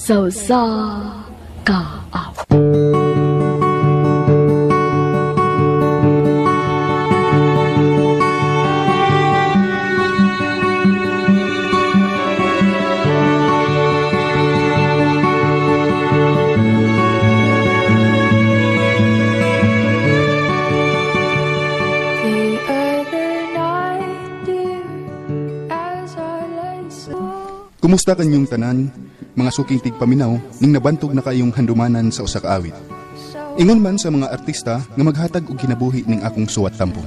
Sa usa ka awit. The other night, dear, as I lay so Kumusta kanyong tanan, mga suking tigpaminaw, ning nabantog na kayong handumanan sa usa ka awit. Ingon man sa mga artista nga maghatag og kinabuhi ning akong suwat tampo.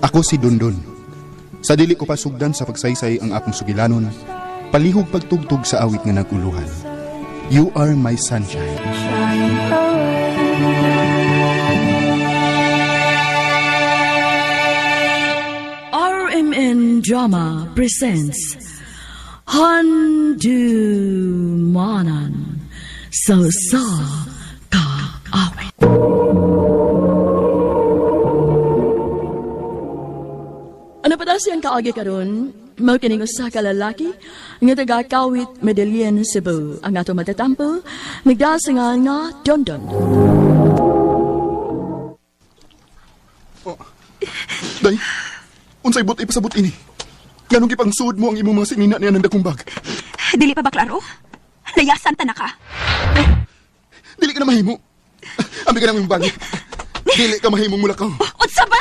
Ako si Dondon. Sa dili ko pa sugdan sa pagsaysay ang akong sugilanon, palihog pagtugtog sa awit nga naguluhan. You are my sunshine. shine away. RMN Drama presents Handumanan sa usa ka awit. Ano pa daw siyang kaagi karon? Mao kining usa ka lalaki nga taga Kawit, Medellin, Cebu. Ang ato matatampo nagdasingan nga Dondon. Day, unsay but ipasabot ini? Nganong gipangsuod mo ang imong mga sinina niya ng dakong bag? Dili pa ba klaro? Layasan ta na ka. Dili ka na mahimo. Ambi ka na imong bag. Dili ka mahimong mulakaw. Unsa ba?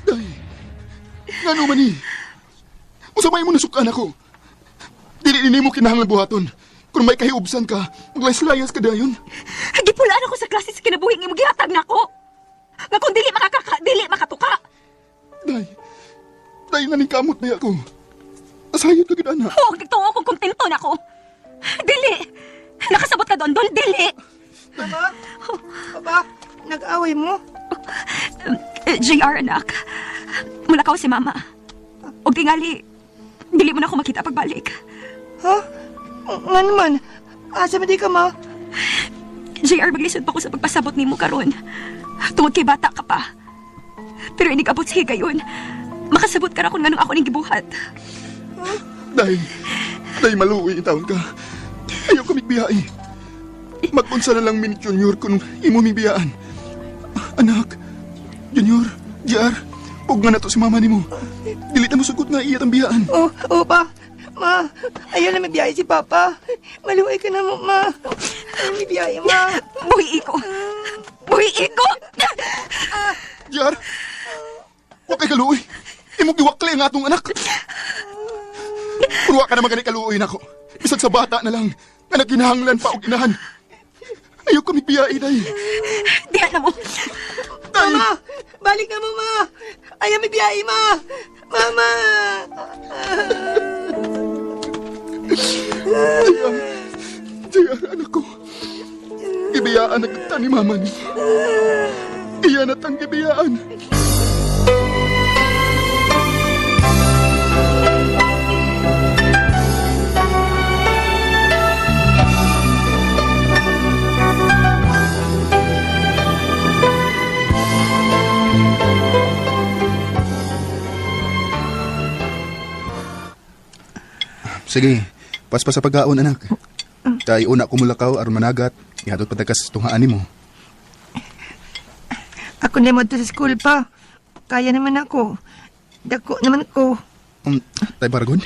Day, ngano man ni? Unsa may mo nasukan ako? Dili ni mo kinahanglan buhaton. Kung may kahiubsan ka, maglayas-layas ka dayon. Gipulaan ako sa klase sa kinabuhi nga imong gihatag nako. Nga kung dili makakaka, dili makatuka. Day, day na ning kamot na ako. Asayod ka gid ana. Huwag nagtuo kung kontento nako. Dili. Nakasabot ka doon, doon, dili. Mama? Papa, nag-away mo? JR, anak. Mulakaw si mama. Og tingali, dili mo na ako makita pagbalik. Ha? Nga naman, asa man di ka, ma? JR, maglisod pa ko sa pagpasabot nimo karon. Tungod kay bata ka pa. Pero inig-abot sa higayon. Makasabot ka ra kung nganong ako ning gibuhat. Day, day maluoy in taon ka. Ayaw ka migbiyai. Magunsa na lang min junior kung imo mibiyaan. Anak, junior, JR, pug nga na to si mama nimo. Dili na mo sugot nga iya tang biyaan. Oh, oh, pa. Ma, ayaw na may biyahe si Papa. Maluway ka na mo, ma. Ayaw may biyahe, ma. Buhi ko. Buhi ko. JR, wa kay kaluoy. Imong giwakli ang atong anak. Pero wa ka naman gani kaluoy nako. Bisag sa bata na lang, nga nagkinahanglan pa og inahan. Ayaw kami biyai, day. Diyan na mo. Day! Mama, balik na mo, ma. Ayaw may biyahe, ma. Mama! JR, JR, anak ko. Gibiyaan na kita ni mama ni. Iya na tang gibiyaan. Sige, paspas sa pagkaon, anak. Kay una kumulakaw aron managat, ihatod pa sa tunghaan nimo. Ako na mo to sa school pa. Kaya naman ako. Dako naman ko. Tay Bargon,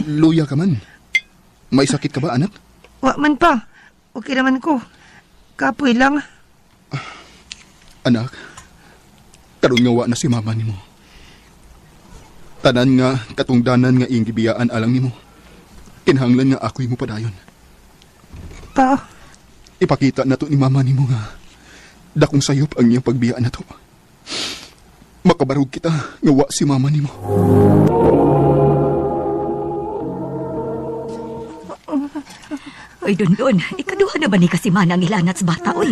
luya ka man. May sakit ka ba, anak? Wa man pa. Okay naman ko. Kapoy lang. Anak, karon nga wa na si mama nimo. Tanan nga katungdanan nga iyang gibiyaan alang nimo. Kinahanglan nga ako'y mo padayon. Pa, Ipakita na to ni mama nimo nga dakong sayop ang iyang pagbiyaan na to. Makabarog kita nga wa si mama nimo. Oy, dundun, ikaduha na ba ni kasimana ang ilanat sa bata, oy?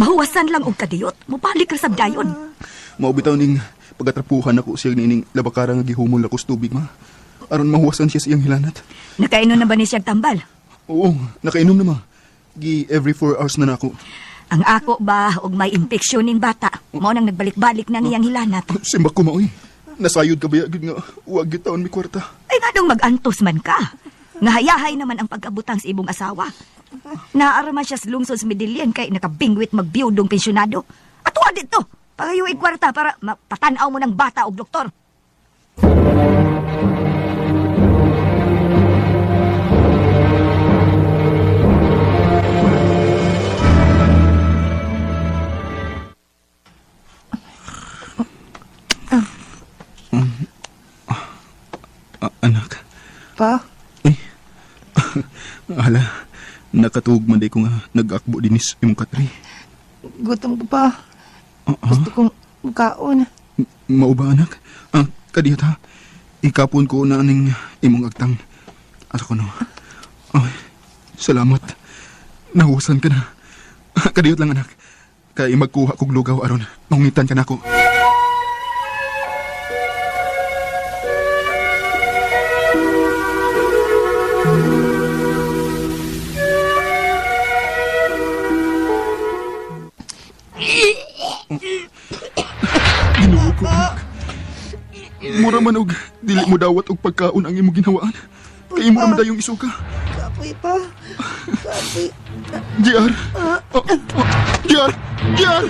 Mahuwasan lang og kadiyot. Mubalik ra sab dayon. Mao bitaw ning pagatrapuhan ako siya nining labakara nga gihumol ako sa tubig ma. Aron mahuwasan siya sa iyang hilanat. Nakainom na ba ni siyang tambal? Oo, nakainom na ma. Gi every 4 hours na nako. Ang ako ba og may infeksyon ning bata? Mao nang nagbalik-balik na ang iyang hilanat. Simba ko maoy. Nasayod ka ba gid nga wag gid taon mi kwarta. Ay nganong magantos man ka? Nga hayahay naman ang pagkabutang sa imong asawa. Naaraman siya sa lungsod sa Medellin kay nakabingwit magbiyudong pensyonado. Atuwa dito! Pagayo kwarta para mapatanaw mo ng bata og doktor. Anak. Pa, Uy. Hala, nakatuog man day ko nga nag-akbo dinis imong katri. Gutom ko pa. Ah, ah. Gusto kong mukaon. Mao ba, anak? Ah, kadiyot ha. Ikapon ko na aning imong agtang. Asa ko no? Ay, salamat. Nahuwasan ka na. Kadiyot lang, anak. Kay magkuha kog lugaw aron. Mangitan ka nako. Ginoo ko, anak. Mura man og dili mo dawat og pagkaon ang imong ginawaan. Kay imo ra man dayong isuka. Kapoy pa. Kapoy. JR! Oh, oh, JR! JR!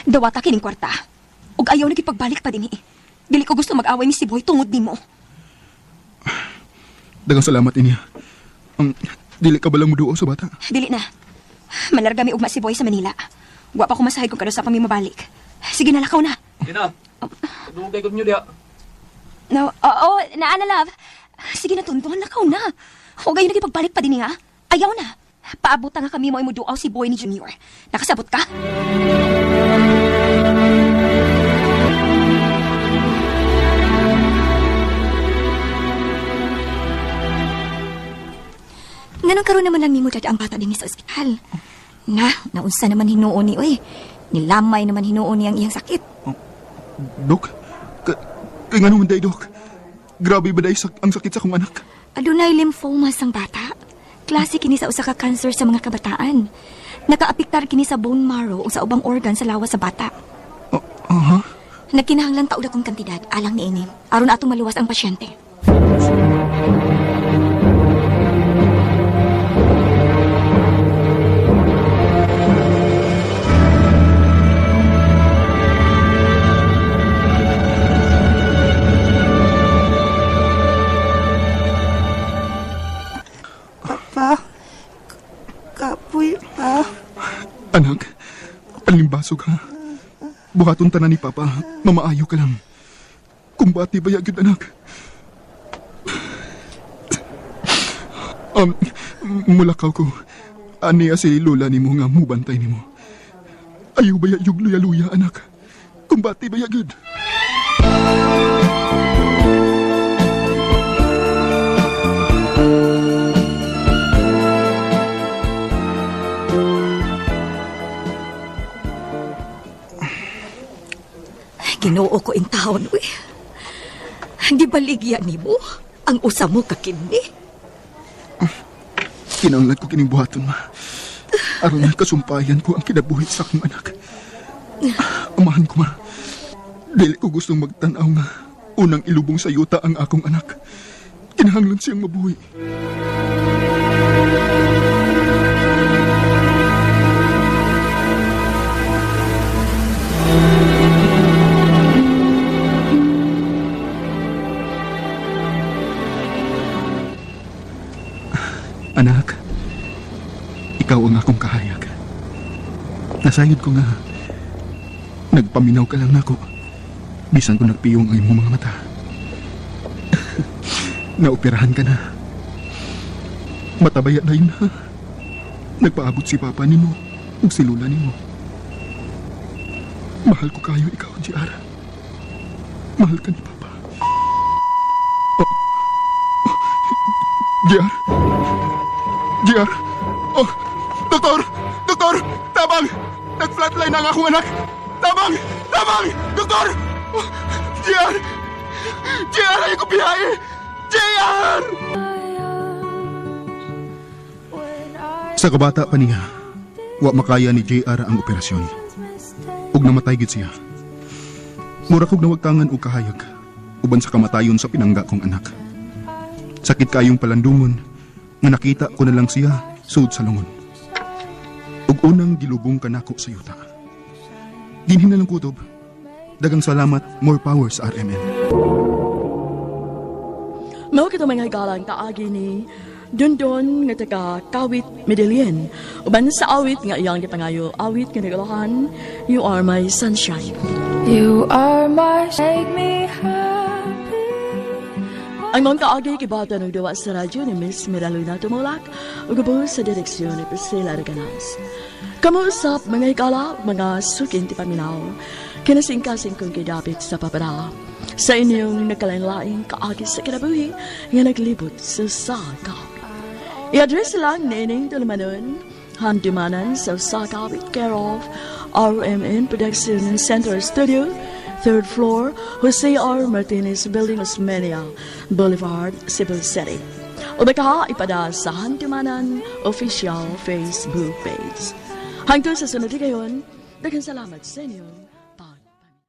Dawata kining kwarta. Ug ayaw na gipagbalik pa dinhi. Dili ko gusto mag-away ni si Boy tungod nimo. Daghang salamat inya. Dili ka ba lang muduo sa bata? Dili na. Malarga mi ugma si Boy sa Manila. Wa pa ko masahay kung kanusa pa mi mabalik. Sige na, lakaw na. Dina, dugay ko ninyo diha. No, oo, naa na love. Sige na, Tonton, lakaw na. Huwag kayo nagipagbalik pa din ha. Ayaw na. Paabutan nga kami mo ay muduaw si Boy ni Junior. Nakasabot ka? Nganong karon naman lang nimo ang bata dinhi sa ospital? Na, naunsa naman hinuon ni oy. Nilamay naman hinuon ni ang iyang sakit. Dok? Kay nga naman day, Dok? Grabe ba day ang sakit sa akong anak? Adunay lymphoma sang bata. Klase kini sa usa ka cancer sa mga kabataan. Nakaapektar kini sa bone marrow o sa ubang organ sa lawas sa bata. Oh, aha. Nagkinahanglan taud akong kantidad alang niini aron atong maluwas ang pasyente. Pa. Kapoy pa. Anak, palimbasog ha. Buhaton tanan ni Papa, mamaayo ka lang. Kumbati ba gyud anak? Mulakaw ko. Aniya si Lola nimo nga mubantay nimo. Ayaw ba yug luya-luya anak? Kumbati ba gyud? Ginoo ko in taon, uy. Gibaligya nimo ang usa mo ka kidney. Kinahanglan ko kining buhaton, ma. Aron kasumpayan ko ang kinabuhi sa akong anak. Amahan ko, ma. Dili ko gustong magtan-aw nga unang ilubong sa yuta ang akong anak. Kinahanglan siyang mabuhi. Anak, ikaw ang akong kahayag. Nasayod ko nga, nagpaminaw ka lang nako. Bisan ko nagpiyong ang imong mga mata. Naoperahan ka na. Matabaya na yun ha. Nagpaabot si Papa nimo ug si Lola nimo. Mahal ko kayo ikaw, JR. Mahal ka ni Papa. Oh. Oh. JR. JR. Oh, doktor! Doktor! Tabang! Nag-flatline ang akong anak! Tabang! Tabang! Doktor! Oh, JR! JR! Ayaw ko biyahe! JR! Sa kabata pa niya, Wa makaya ni JR ang operasyon. Ug namatay gid siya. Mura kog nawagtangan og kahayag uban sa kamatayon sa pinangga kong anak. Sakit kayong palandungon nga nakita ko na lang siya sud sa lungon. Ug unang gilubong kanako sa yuta. Dinhi na lang kutob. Daghang salamat, more power sa RMN. Mao kito, mga higala, ang kaagi ni Dundon nga taga Kawit, Medellin, uban sa awit nga iyang gipangayo, awit nga nagalahan "You Are My Sunshine." You are my make me happy. Ang mga kaagi gibata ng duwa sa radyo ni Miss Miraluna Tumulak ug ubo sa direksyon ni Priscilla Reganas. Kamo usap, mga higala, mga suking tipaminaw, kinasingkasing kong gidapit sa papadala sa inyong nagkalain-laing kaagi sa kinabuhi nga naglibot sa usa ka awit. I-address lang niining tulumanon, Handumanan sa Usa Ka Awit, care of RMN Production Center Studio, third floor, Jose R. Martinez Building, Osmeña Boulevard, Cebu City. O baka ipada sa Handumanan official Facebook page. Hangtod sa sunod higayon, daghang salamat sa inyong